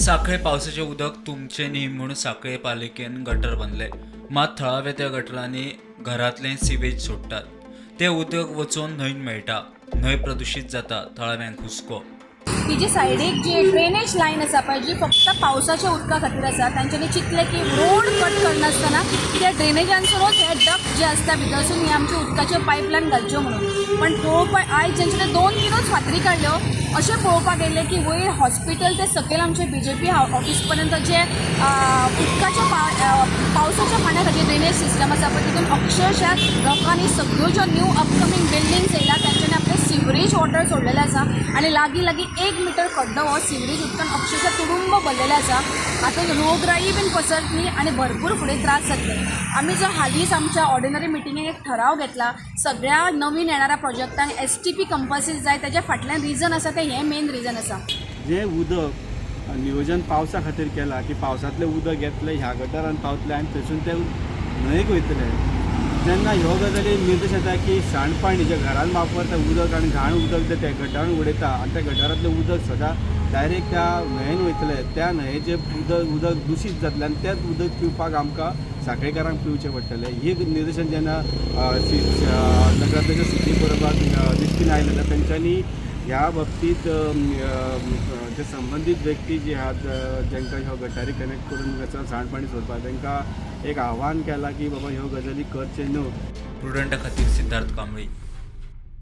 साखळे पावसाचें उदक तुमचें न्ही म्हूण साखळे पालिकेन गटर बांदले, मात थळावे त्या गटरांनी घरांतलें सिवेज सोडटात. तें उदक वचून न्हंयत मेळटा. न्हंय प्रदुशीत जाता. थळाव्यांक हुस्को. तिजी सायडीक जी ड्रेनेज लायन आसा पळय, जी फक्त पावसाच्या उदका खातीर आसा, तांच्यांनी चिंतलें की रोड कट करनासतना त्या ड्रेनेजांतसूनच हे डक्ट जे आसता भितरसून ही आमची उदकाच्यो पायपलायन घालच्यो म्हणून. पण पळोवपाक आयज जेंच्यानी दोन तिनूच फातरी काडल्यो, अशें पळोवपाक गेलें की वयर हॉस्पिटल ते सकयल आमचे बीजेपी ऑफिस पर्यंत जे उदकाच्या पावसाच्या पाण्या खातीर ड्रेनेज सिस्टम आसा पळय, तितून अक्षरशः लोकांनी सगळ्यो ज्यो न्यू अपकमींग बिल्डिंग्स येयल्या, तांच्यांनी आपलें सिवरेज वॉटर सोडलेलें आसा आनी लागीं लागीं 1 मिटर खड्डो हो सिवरेज उदकान अक्षरशः तुडुंब भरलेलें आसा. हातूंत रोगराई बीन पसरतली आनी भरपूर फुडें त्रास जातले. आमी जो हालींच आमच्या ऑर्डिनरी मिटिंगेक एक ठराव घेतला, सगळ्या नवीन येणाऱ्या प्रोजेक्टांक एसटीपी कंपल्सरी जाय, तेज्या फाटल्यान रिजन आसा तें हें मेन रिजन आसा. जें उदक नियोजन पावसा खातीर केलां की पावसांतलें उदक येतलें, ह्या गटारान पावतलें आनी थंयसून तें न्हंयेक वयतलें, तेन्ना ह्यो गजाली निर्देश येता की सांडपाणी जें घरान वापरता उदक आनी घाण उदक जें त्या गटारान उडयता आनी त्या गटारांतलें उदक सदां डायरेक्ट त्या न्हंयेन वयतलें, त्या न्हंयेचें उदक उदक दुशीत जातलें आनी तेंच उदक पिवपाक आमकां साखळेकारांक पिवचें पडटलें. ही निर्देशन जेन्ना नगराध्यक्ष सिटी बरोबर दिश्टीन आयलें जाल्यार तेंच्यांनी ह्या बाबतींत जे संबंदीत व्यक्ती जी आहात, जांकां ह्यो गटारी कनेक्ट करून सांडपाणी सोडपाक, तांकां एक आव्हान केलां की बाबा ह्यो गजाली करचे न्हू. प्रुडंटा खातीर सिद्धार्थ कांबळी.